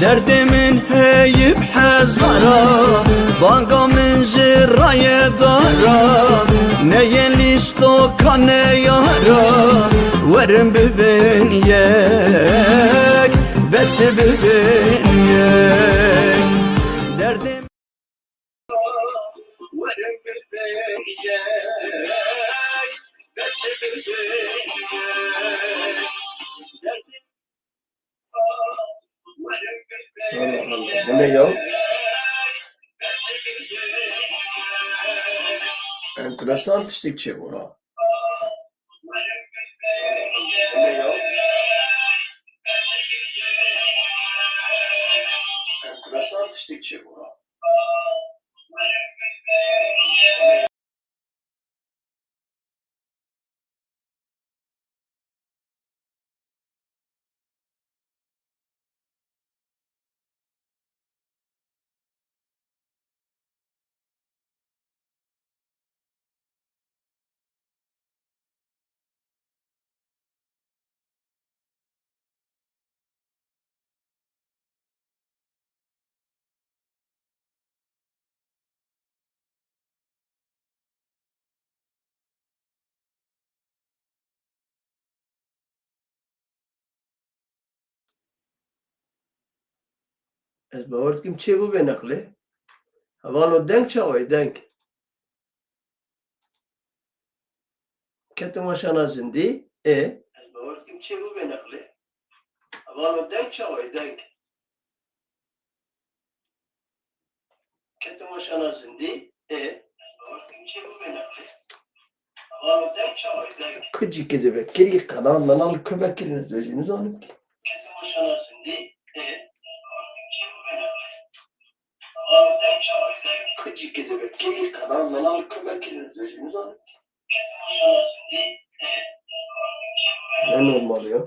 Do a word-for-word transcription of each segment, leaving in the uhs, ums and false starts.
Derdê min heyî bi hezara, banga min ji rayê dara, neyê lîstoka neyara, werin bibin yek, bes bibin yek. Derdê min werin bibin yek, bes bibin yek. Derdê Allah Allah. Bu ne ya? Enteresan tiştek çêbû ha. Bu ne ya? Enteresan tiştek çêbû ha. Ez bawer dikim çêbû vê neqlê. Heval o deng çawa ye, deng? Ketin weşana zindî, ê? Ez bawer dikim çêbû vê neqlê. Heval o deng çawa ye, deng? Ketin weşana zindî, ê? Ku cî kê de vekirî, qenan menan li ku vekirî, ez jî nizanim ki. Ku cî kê de vekirî, qenan menan li ku vekirî, ez jî nizanim ki. Ne normal ya.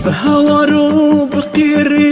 Bi hawar û bi qîrî.